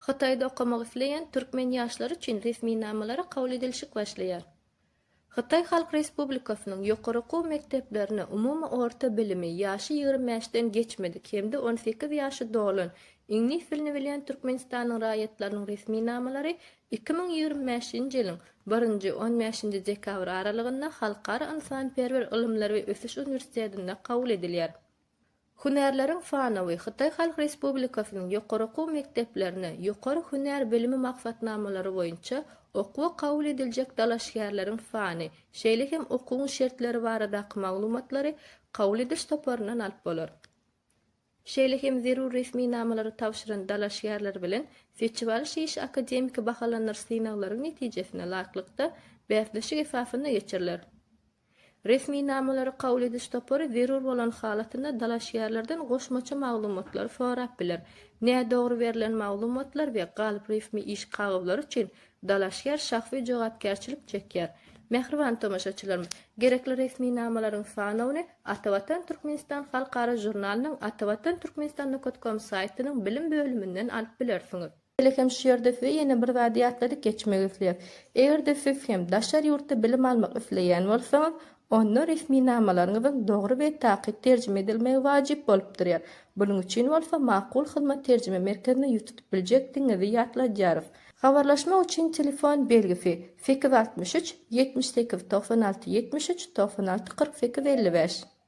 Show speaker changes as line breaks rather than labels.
Hytaýda okamak isleýän türkmen ýaşlary üçin resminamalara kabul edilişik başlaýar. Hytaý Halk Respublikasynyň ýokary okuw mekdeplerine umumy orta bilimi ýaşy 25-den geçmedik hem-de 18 ýaşy dolan, iňlis dilini bilýän Türkmenistanyň raýatlarynyň resminamalary 2025-nji ýylyň birinji, on bäşinji dekabr aralygynda Halkara ynsanperwer ylymlar we ösüş uniwersitetinde kabul edilýär. Hünärleriň sanawy Hytaý Halk Respublikasynyň ýokary okuw mekdeplerine ýokary hünär bilimi maksatnamalary boýunça okuwa kabul ediljek dalaşgärleriň sany, şeýle hem okuwyň şertleri baradaky maglumatlary kabul ediş toparyndan alyp bolar. Şeýle hem zerur resminamalary tabşyran dalaşgärler bilen seçip alyş işi akademiki bahalandyryş synaglaryň netijesine laýyklykda bäsleşik esasynda geçiriler. Resminamalary kabul ediş topary zerur bolan halatynda dalaşgärlerden goşmaça maglumatlary sorap biler. Nädogry berlen maglumatlar we galp resmi iş kagyzlary üçin dalaşgär şahsy jogapkärçilik çekýär. Mähriban tomaşaçylarymyz, gerekli resminamalaryň sanawyny Atavatan Türkmenistan halkara žurnalynyň atavatanturkmenistan nokat kom saýtynyň bilim bölüminden alyp bilersiňiz. Şeýle hem şu ýerde size ýene bir zady ýatladyp geçmek isleýäs. Eger-de siz hem daşary ýurtda bilim almak isleýän bolsaňyz, onda resminamalaryňyzyň dogry we takyk terjime edilmegi wajyp bolup durýar. Bunuň üçin bolsa Makul Hyzmat terjime merkezine ýüz tutup biljekdigiňizi ýatladýarys. Habarlaşmak üçin telefon belgisi, 863 78 96 73 96 48 55.